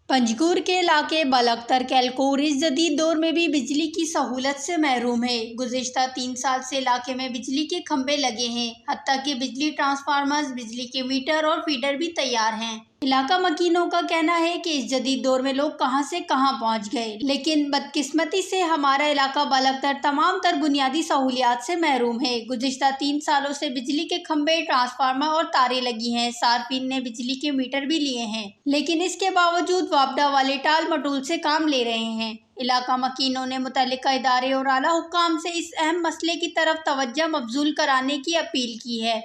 پنجگور کے علاقے بالاکتر کیلکور اس جدید دور میں بھی بجلی کی سہولت سے محروم ہے۔ گزشتہ تین سال سے علاقے میں بجلی کے کھمبے لگے ہیں، حتیٰ کہ بجلی ٹرانسفارمرز، بجلی کے میٹر اور فیڈر بھی تیار ہیں۔ علاقہ مکینوں کا کہنا ہے کہ اس جدید دور میں لوگ کہاں سے کہاں پہنچ گئے، لیکن بدقسمتی سے ہمارا علاقہ بالاکتر تمام تر بنیادی سہولیات سے محروم ہے۔ گزشتہ تین سالوں سے بجلی کے کھمبے، ٹرانسفارمر اور تاریں لگی ہیں۔ صارفین نے بجلی کے میٹر بھی لیے ہیں، لیکن اس کے باوجود واپڈا والے ٹال مٹول سے کام لے رہے ہیں۔ علاقہ مکینوں نے متعلقہ ادارے اور اعلیٰ حکام سے اس اہم مسئلے کی طرف توجہ مبذول کرانے کی اپیل کی ہے۔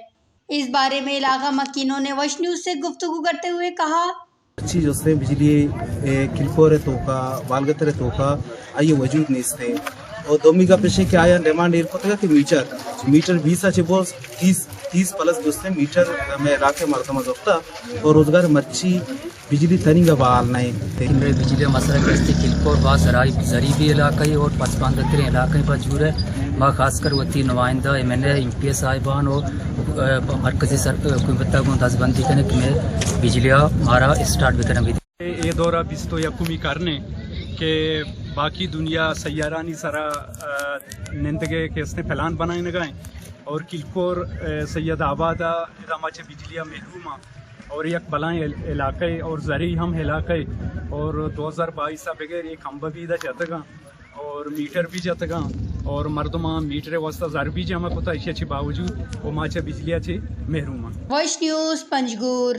اس بارے میں علاقہ مکینوں نے وش نیوز سے گفتگو کرتے ہوئے کہا۔ اچھی جو سے بجلی، اے، کلکور توکا، بالگتر توکا، آئی وجود نیستے۔ اور دومی گپ ایش کہ آیا ڈیمانڈ ایر کتگا کہ میٹر، میٹر بیس اچ بوز تیس، تیس پلس جو سے میٹر میں علاقے مردم زرتا اور روزگار مرچی بجلی تنیگا بحال نہیں۔ ہمے بجلی مسئلہ کہ استی کلکور باز زراعی، زریبی علاقہ ہے اور پسماندہ ترین علاقہ ہے پنجگور ہے۔ ما خاص کر وتی نمائندہ، ایم این اے، ایم پی اے صاحبان و، اے، مرکزی سر، حکومت گوں دزبندی کنے کہ میں بجلی مارا اسٹارٹ بکنم۔ اے دورہ بیست و یکمی کرنے کہ باقی دنیا سیارانی سرا، اے، نندگے کہ استے پلان بنائنگا ہیں اور کلکور، اے، سید آباد ادا ما چہ بجلی محروم ہیں۔ اور یک بلائیں عل-، علاقہ ہے اور زرعی ہم علاقہ ہے اور دو ہزار بائیس ء بغیر ایک کھمبہ بھی ادا جتگاں اور میٹر بھی جتگاں اور مردماں میٹر واسطہ زر بھی جمع کتا، ایشی چی باوجود وہ ما چہ بجلی چی محروم ہیں۔ وش نیوز پنجگور۔